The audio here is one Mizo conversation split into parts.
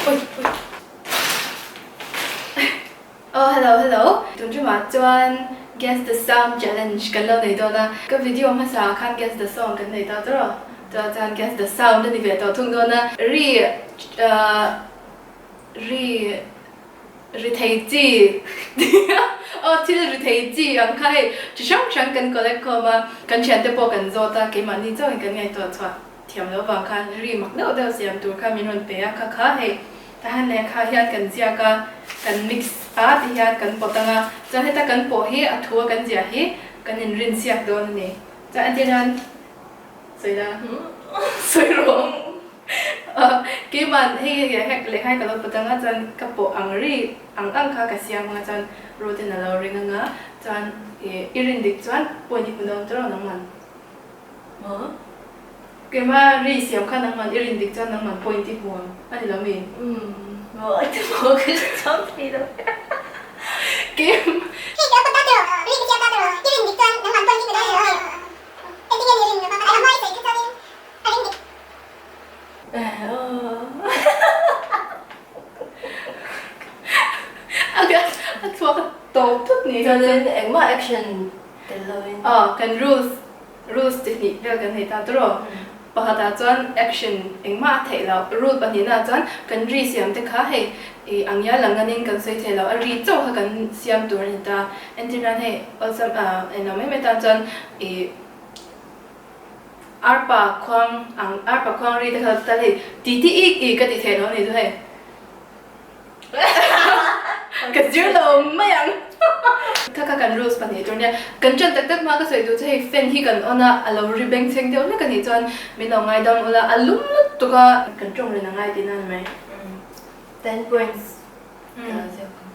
Oi oi Oh hello hello tun ṭumah chuan guess the sound challenge kan lo nei dawn a ka video hmasa ah khan guess the song kan nei ta tawrh a tunah chuan guess the sound a ni ve tawh thung dawn a ri ahh ri ri thei chi aw thil ri thei chi ang kha hei chi hrang hrang kan collect khawm a kan thiante pawh kan zawt a keimahni chauhin kan ngaihtuah chhuah Thiam loh vang khan ri mak deuh deuh siam tur kha min rawn pe a, kha kha hei tahan lehkha hian kan ziak a, kan mix a ti hian kan pawt ang a, chuan heta kan pawh hi a thu a kan ziah hi kan inrin siak dawn a ni. Chuan entir nan sawi la sawi rawh keiman hei lehkha hi ka lo pawt ang a, chuan ka pawh ang ri ang ang kha ka siam ang a, chuan Ruth-in a lo ring ang a, chuan i rin dik chuan point i hmu dawn tawrh nangman. Maw? Keimah ri siam kha nangman i rin dik chuan nangman point i hmu ang a ni lo mi? Umm maw a ti maw ka hre chang thei lo. Keim. Hei ka pawt ta tiraw, ri ka siam ta tiraw, i rin dik chuan nangman point i hmu dawn a ni lo mi? Engtin nge ni rin lo kha a hma i sawi kha chuanin a ring dik. A chhuak a tawp thut ni kha chuan. Chuanin engmah action tel lovin. Aw kan rules Rules ti hnih vel kan nei ta tawrh aw. Pakhatah chuan action engmah a theih loh. Rule pahnihnaah chuan kan ri siam te kha hei ih ang ngial ang nganin kan sawi thei lo. A ri chauh kha kan siam tur a ni ta. Entir nan hei awlsam ah englo mai mai tan chuan ih arpa khuang ang arpa khuang ri te kha tal hei ti ti ik ik ka ti thei lo a ni chu hei. Ka zir lo mai ang. Kha kha kan rules pahnih tur nia. Kan ṭan tak tak hma ka sawi duh chu hei fan hi kan on a, a lo ri beng chheng deuh hlek a nih chuan min lo ngaidam ula, a lum lutuk a. Kan ṭawng rin a ngai tihna a ni mai. 10 points ka lo ziak ang.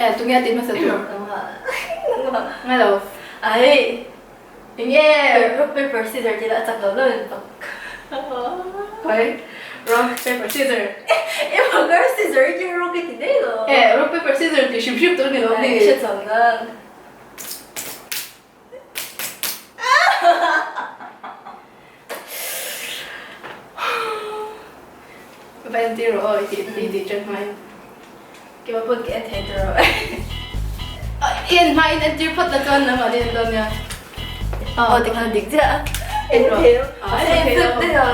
E, tunge a ti hmasa tur? Nangmah. Nangmah. Ngai lo. Ai. Enge? Rock paper scissor tih lah a chak lo lo in pak. Hoi. Rock paper scissor. I makar scissor hi rock i ti daih lo. E, rock paper scissor tih hrim hrim tur ni lo ni. Ai, hre chang nan. Va entir rawh aw i tih i tih ṭan hmain. Keimah pawn ka en thei ta rawh. I en hmain entir phawt la chuan nangmah ni en dawn nia. Aw tikhan dik chiah a. En rawh. En thei lo. En flip daih a.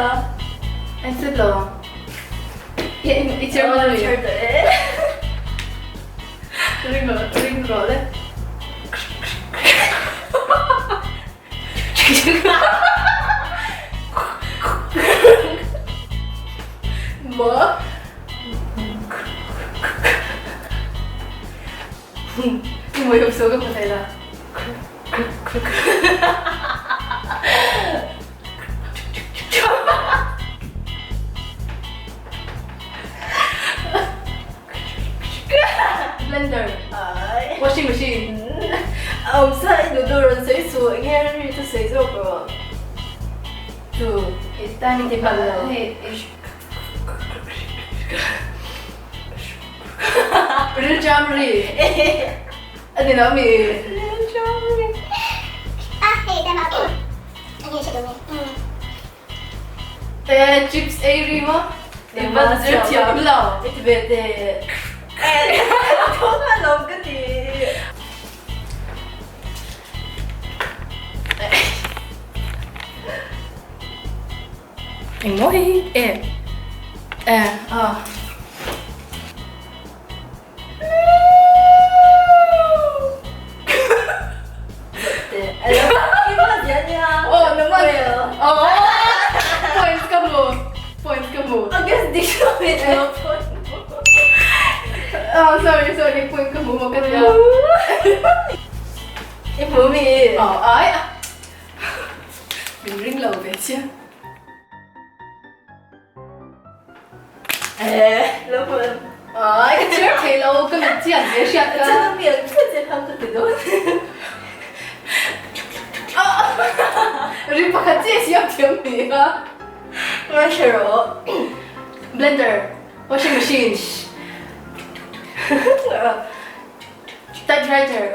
En flip lo ang. I i chhiar hman a mi? Chhiar tawh e. Ring rawh ring rawh le. Maw? I mui hum su ka hmu thei la. Blender. Washing machine. Awm sa i duh duh rawn sawi suh eng nge ri chu sawi zawk rawh. Chu time ti palh lo. Rilṭam ri. A ni lo mi? Rilṭam ri. A hei time a eng nge hre duh nge. E chips ei ri maw? I va zir thiam lo. I ti ve teh. Tho kha lawm ka ti. Eng maw hei e e a. Min ring lo ve chiah. Ai ka chhiar thei lo ka mit chian ve hriat ka. Ri pakhat chiah siam thiam ni a. Blender, washing machine, typewriter.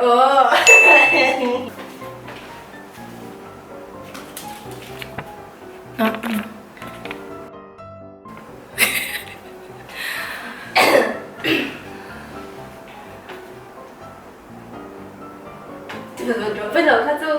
Pawi lo kha chu.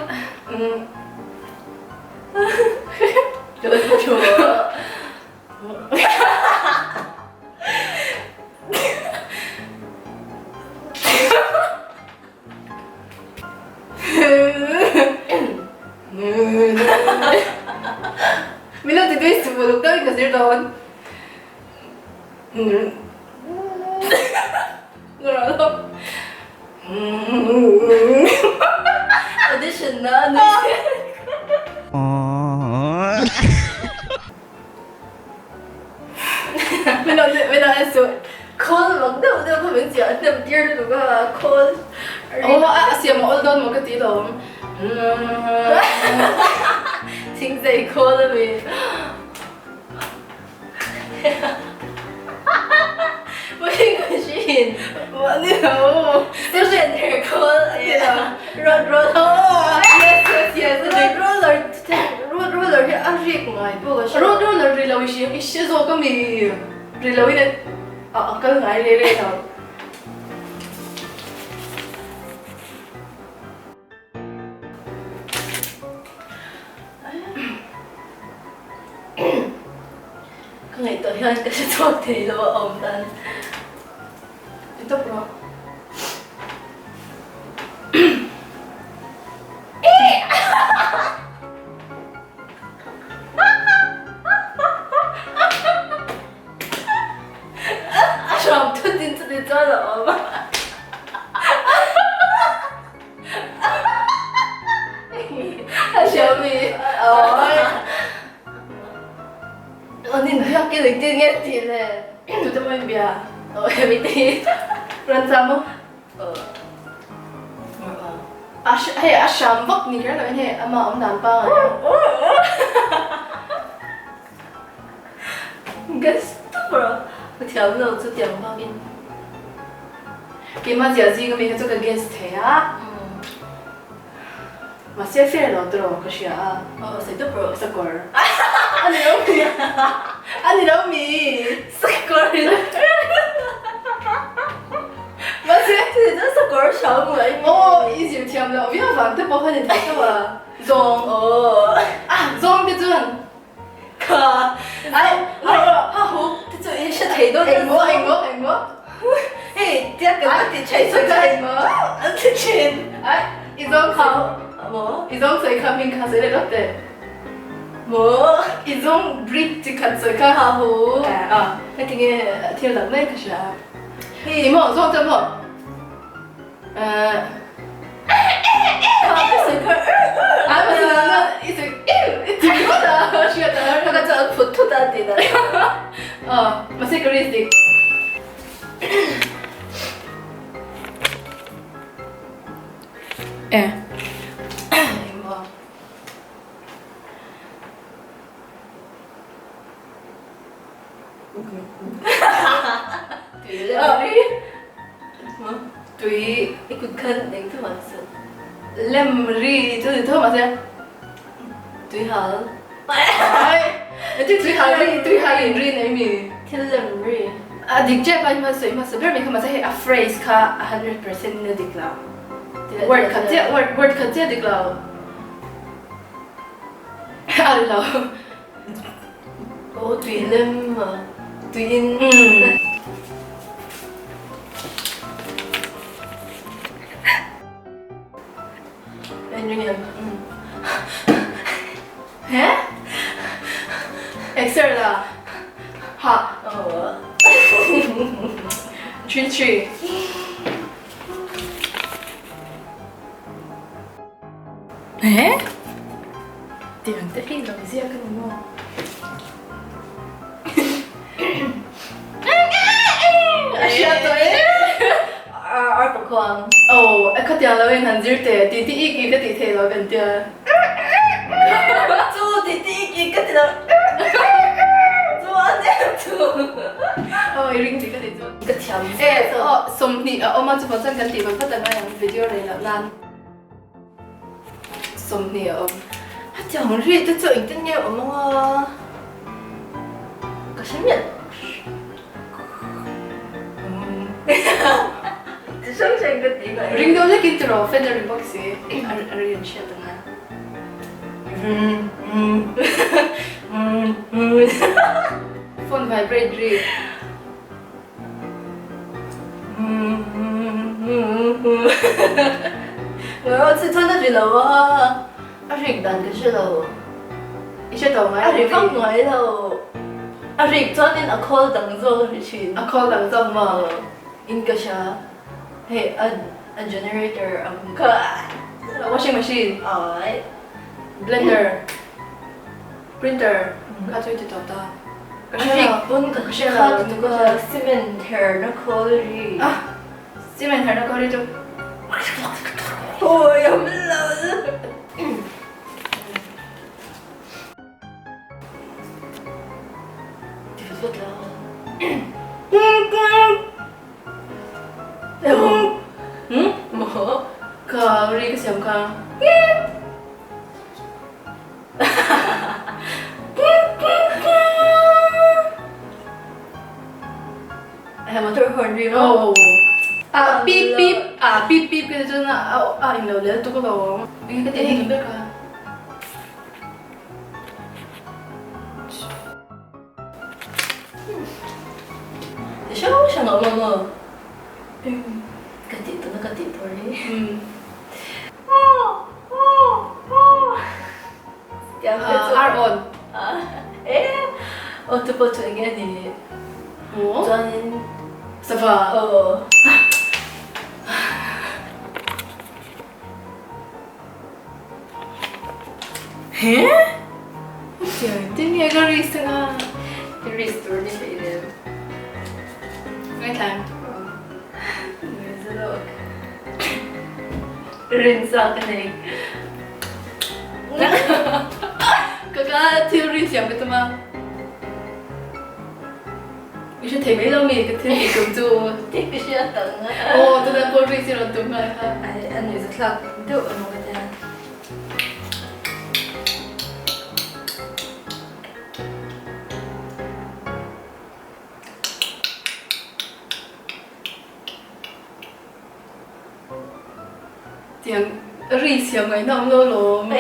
Min lo ti tui suh uluk deuhin ka zir dawn. Audition na a ni. Min lo min lo en suh. Khawl mak deuh deuh kha min chiah hnem tir lutuk a khawl. Aw a siam a awl dawn maw ka ti lawm. Thingzei khawl a mi. Washing machine. Ni lo. Surrender khawl a ti lo. Road roller. Yes yes yes. Road roller road roller hi a rik ngai pawh ka hre. Road roller ri lo i hria i hre zawk a mi. Ri lo in a kal ngai rei rei lo. Ka ngaihtuah hian ka hre chhuak thei lo a awm dan. Ti tawp rawh. A hram thut in chuti chuan a awm a. A hria mi. An in biak in engtin nge tih le? Tute maw in bia? Aw hemi te hi. Ransa maw? A hei a hram vak ni kher lo in hei ama awm dan pangai a. Gas tawp rawh. Ka thiam lo chu tiang bak in. Keimah ziah zing ami kha chu ka guess thei a. Mahse fair lo tawh ka hria a. Aw sawi tawp rawh. Sakawr. A ni lo mi. A ni lo mi. Sakawr. Mahse chu sakawr hram ngai mi. Aw i zir thiam loh viau vang te pawh kha ni thei tho a. Zawng. Aw. Ah zawng te chuan. Kha ai ha hu te chu i hre thei dawn Engmaw engmaw engmaw Hei tia kan la ti thei sawi kha engmaw an ti thin Ai i zawng kha maw i zawng sawi kha hming kha sawi leh lawk teh Maw i zawng breed chi khat sawi kha Ha hu A heti nge thil dang mai ka hria Hei maw zawng te maw Tui i kut khan eng tho an sa. Lem ri chu ni tho mahse tui hal. Ai tui tui hal ri tui hal in ri nei mi. Thil lem ri. A dik che pa hma sawi hmasa ber mai kha mahse hei a phrase kha a 100% in a dik lo. Word khat chiah word word khat chiah dik lo. A ri lo. Aw tui lem a tui in. En ring em. He? Exer la. Ha. Aw. 3 3. He? Tiang te hi lo ziak a ni maw? A hria tawh e! Ar pakhuang. Aw, khatiang lo in han zir teh, ti ti ik ik a tih theih loh kan tia. Chu ti ti ik ik ka ti lo. Chu a nem chu. Aw, i ring dik a ni chu. Ka thiam. E, aw, 20 a awm a, chuvang chuan kan tih vat vat ang a ang video rei loh nan. 20 a awm. Hetiang ri te chu engtin nge awm ang a? Ka hre miah. Ti hrang hrang ka ti ngai. Ring deuh hlekin tiraw fan a ri bawk si. a ri an hriat ang a. Phone vibrate ri. Chu chuan a ri lo a, a rik dan ka hre lo. I hre tawh ngai lo. A ri vak ngai lo. A rik chuanin a khawl dang zawk a ri thin. A khawl dang zawk maw? In ka hria. Hei a a generator ang kha. Washing machine. Ai. Blender. Printer kha chu i ti tawh ta. Ka hre lo. Pawn ka hre lo. Kha ti tuk a cement herna khawl ri. Ah cement herna khawl ri chu. Awi awm lo. Ti vat vat lo. Maw ka ri ka siam kha. Hei motor horn ri maw? Ah beep beep ah beep beep ka ti chuan a in lo lel tuk alawm. Enge ka tih hnu ber kha. Ti hrang hrang a awm ang maw? Ka tih tuna ka tih tur hi. Ar awn. E aw chu pawh chu enge a ni? Chuanin Sava. Aw. He? Tin nge ka risk anga? I risk tur ni hlei lem. Ngaithla ang. Rinsa ka nei. Ka ka thil ri siam ka tum a. I hre thei mai lo mi ka thil tih tum chu. Tih ka hria tak ang a. Aw tunah pawh ri si rawn tum nghal kha. Ai a nuihzathlak deuh emaw ka tia. Tiang ri siam ngaihna awm lo lawm.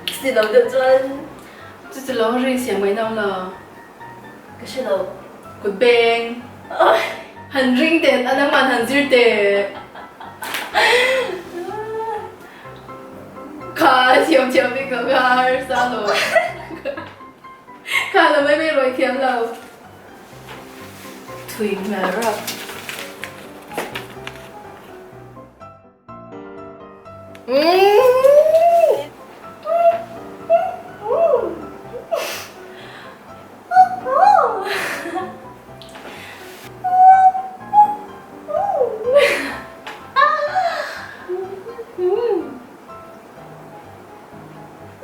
Chuti lo deuh chuan. Chuti lo ri siam ngaihna awm lo. Ka hre lo. Kut beng. Han ring teh a nangman han zir teh. Kha thiam thiam bik lo kha harsa lo. Kha lo mai mai rawi thiam lo. Thui hmel rap.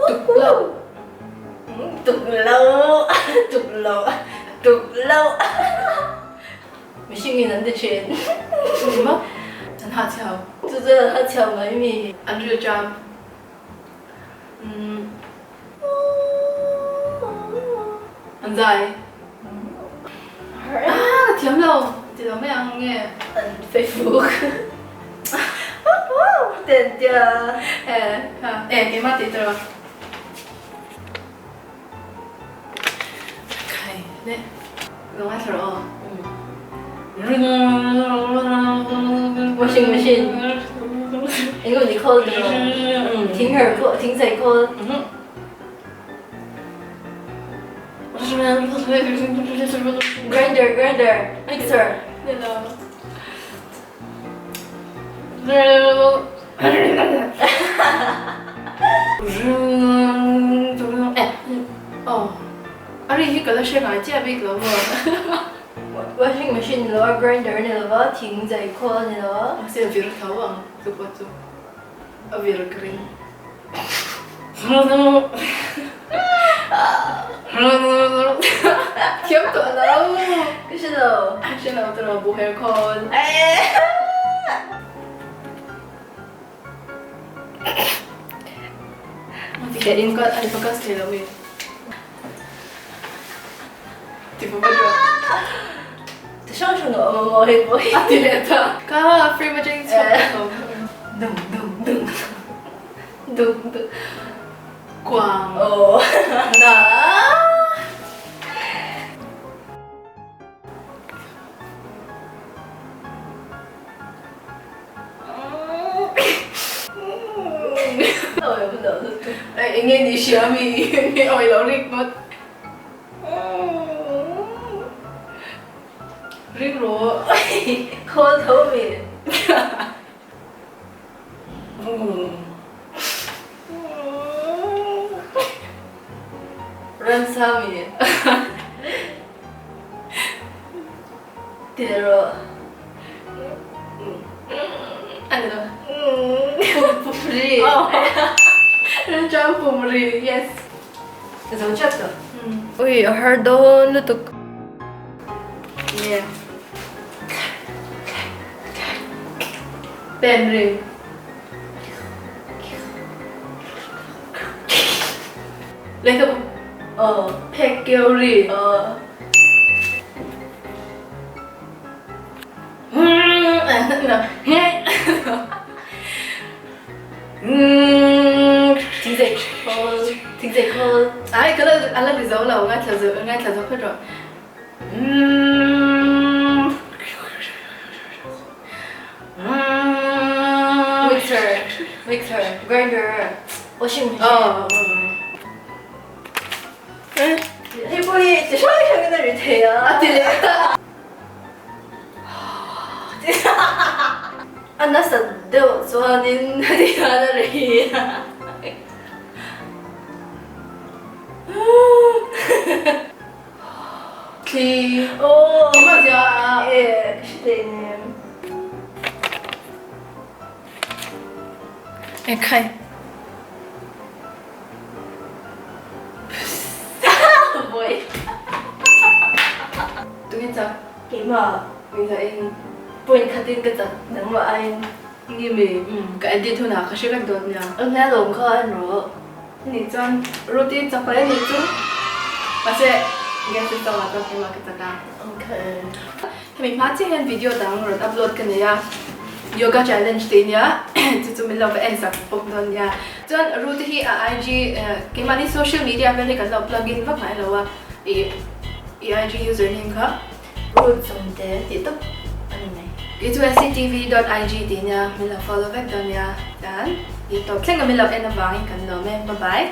Tuk lo. Tuk lo. Tuk lo. Tuk lo. Mihring in an ti thin. Ni maw? An ha chhiau. Chu chu an ha chhiau mai mi. An ril ṭam. An zai. Ah, ka thiam lo. Ti lo mai ang nge. An Facebook. Ten tia. Eh, ha. Eh, keimah tih tur a. Khai le. Lo ngaithla rawh aw. Washing machine. Eng emaw ni khawl tur aw. Thing her khawl, thing chei khawl. Grinder, grinder, mixer. Hello. A ri hi ka la hre ngai chiah bik lo maw? Washing machine ni lo a, grinder ni lo a, thing zai khawl a ni lo a. Mahse a vir tho ang chu pawh chu a vir ka ring. Thiam tawh lo. Ka hre lo. Ka hre lo tawh bu her khawl. In ka ai focus thei lo mi. Ti pawh ka duh. Ti hrang hrang a awm a maw hei pawh hi. A ti leh ta. Ka frame atangin chhuak ka hlawm. Dung dung dung dung dung Kuang Aw Na Eng nge ni hria mi nge awi lo rik ngawt. Ring rawh. Khawl tho mi. Ransa mi. Ti rawh. Ani lo. Pum ri. Ranchang pum ri. Yes. Ka zo chap tawh. Ui a har dawn lutuk. Yeah. Pen ri. Lehkhabu. Aw. Phek keu ri. Aw. Thingzei khawl. Thingzei khawl. Ai ka la a la ri zo lo ngaithla zo ngaithla zo phawt rawh. Mixer mixer grinder washing machine. Aw. Hei pawh hi chi hrang hrangin a ri thei a. A ti leh ta. A nasat deuh chuanin a ti hian a ri a. Thli. Aw. Engmah zia a. E ka hre thei nem. Ekhai. Boy. Tunge chak? Keimah. Min chak in. Point khatin ka chak nangmah aiin. Nge mi? Ka edit hunah ka hre vek dawn nia. Eng hle lawm kha en rawh. Ni chuan roti chak leh ni chu. Mahse gas in tawngah chuan keimah ka chak a. Okay. Hemi hma chiah hian video dang rawn upload ka nei a, yoga challenge tih nia chu chu min lo va en sak bawk dawn nia. Chuan Ruth hi a IG keimahni social media vel hi kan lo plug in vak ngai lo a, i i IG user name kha. Ruth Chawngte tih tawp a ni mai. I chu sctv dot ig tih nia min lo follow vek dawn nia. Chuan youtube thleng a min lo en avangin kan lawm e. Bye bye.